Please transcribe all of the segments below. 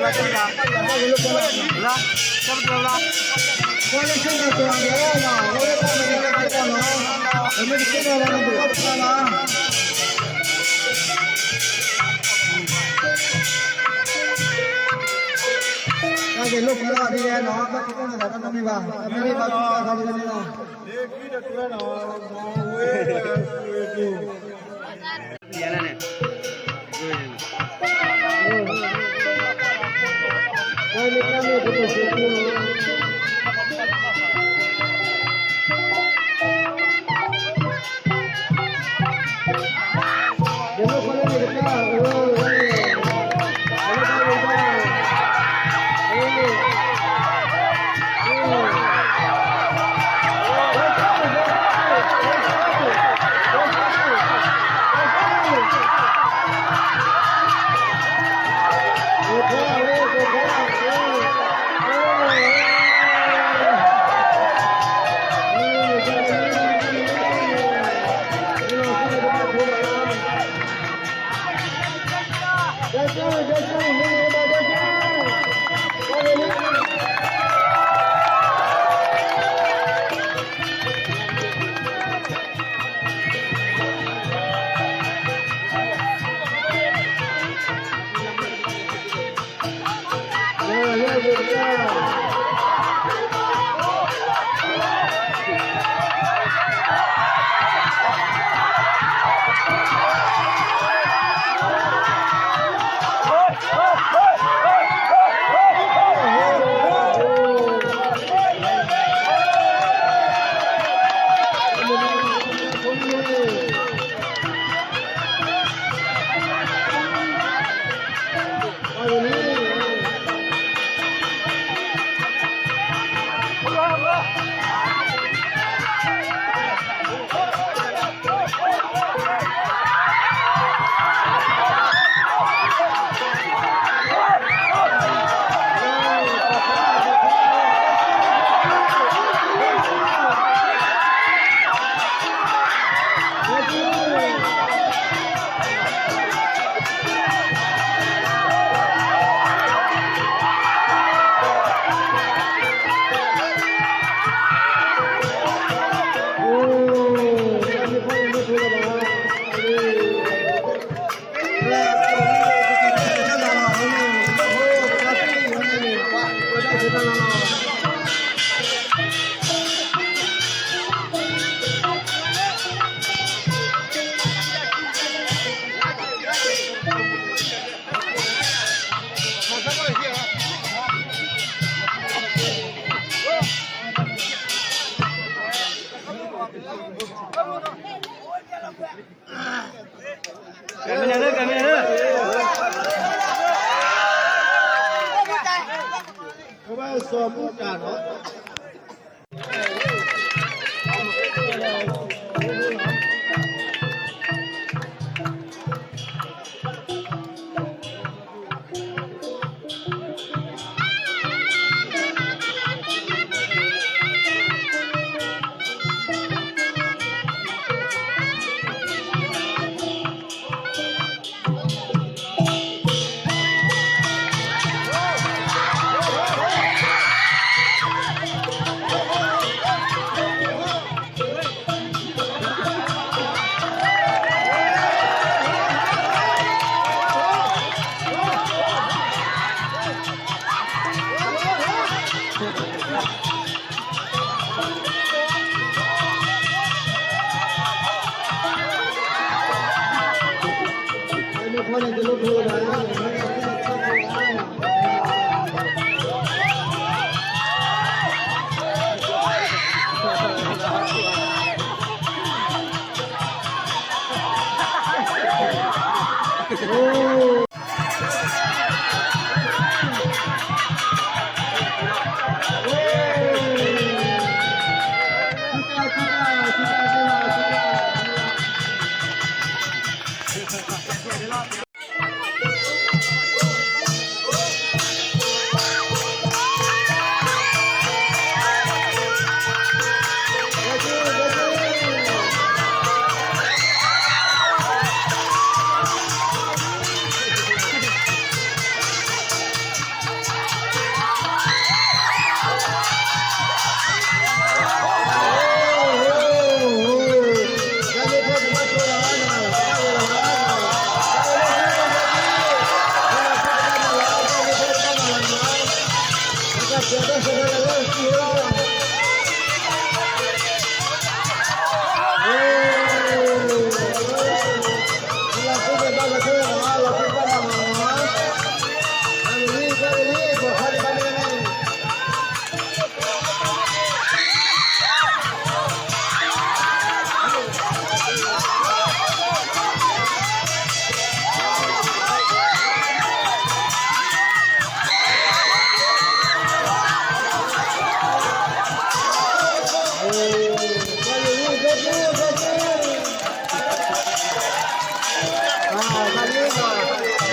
တၢ်က့ၤလိာ်ကွဲလီၤဒ်လဲၣ်နီၤ, တၢ်က့ၤလိာ်ကွဲလီၤဒ်လဲၣ်နီၤ, တၢ်က့ၤလိာ်ကွဲလီၤဒ်လဲၣ်နီၤ.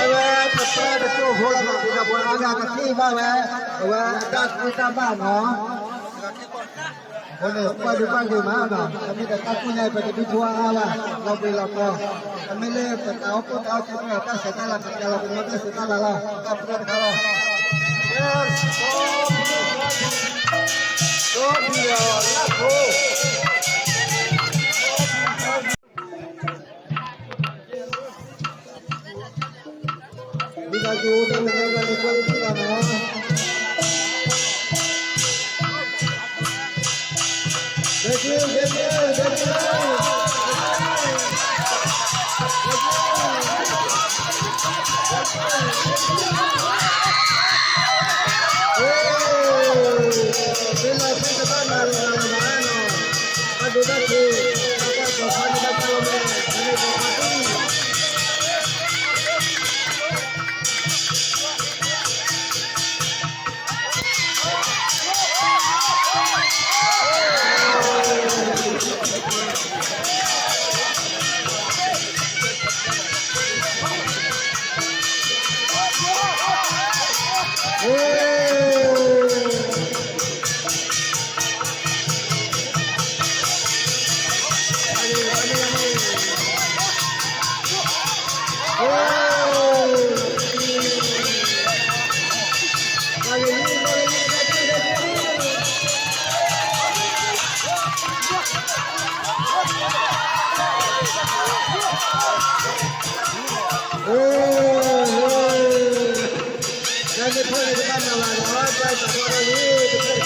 အဝဲတၢ်တတိၢ်ဖိလီၤ ပှၤအါဂၤကသ့ၣ်ဘၣ်ဝဲ အဝဲအတၢ်ကူၣ်တၢ်ဘၣ်နီၤ အဃိန့ၣ် ပှၤဒုးပှၤဂ့ၤမးနီၤ အမ့ၢ်တၢ်ကူၣ်န့ၣ် ပတဒုးထူအါအါဘၣ် လီၤဘှံးလီၤတီၤ အမ့ၢ်လၢပတၢ်အိၣ်ဖှိၣ်တၢ်အိၣ်ဆူၣ်အိၣ်ချ့ တၢ်ဆဲးတၢ်လၤ ပကဲလီၤပနီၣ်တၢ်ဆဲးတၢ်လၤလီၤ တၢ်ပနီၣ်တခါလီၤ ဝံသးစူၤ တၢ်မဲာ်ညါတၢ်န့ၣ် ကွၢ်လၢထံၣ်လီၤနီၤ တၢ်န့ၣ်ဖီၣ်န့ၣ် တဘၣ်မၤလၤဒီး တၢ်သးထီၣ်လံ တဖျၢၣ်တဖျၢၣ်လၢၤဘၣ်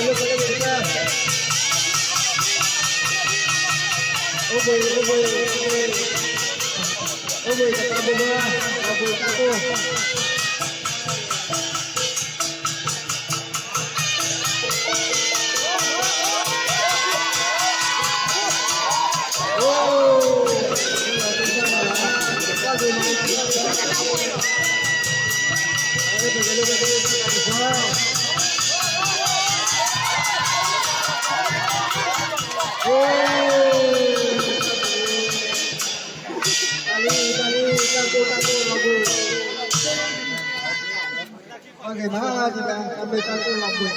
ဒ်န့ၣ် တၢ်ကဲလၢပလၢပတၢ် အိၣ်ဘှံး အိၣ်ဘှံး အိၣ်ဘှံး အိၣ်ဘှံးတၢ်ဘိဘၣ် အိၣ်ဘှံးတၢ်ဘိ အဂ့ၤမး ဒ်လဲၣ် အမ့ၢ်တၢ်ကိၢ်လီၤဘှံး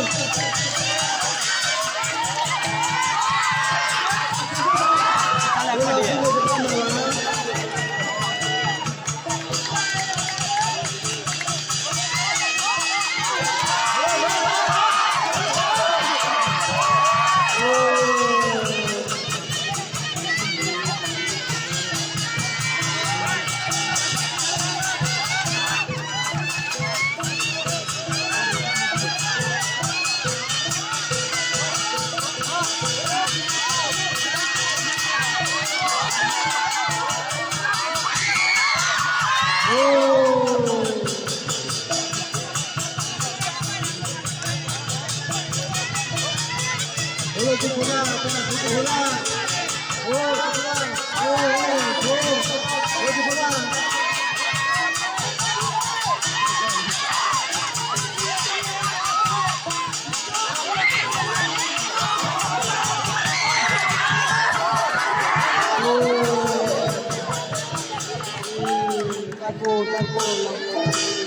Thank you, thank you.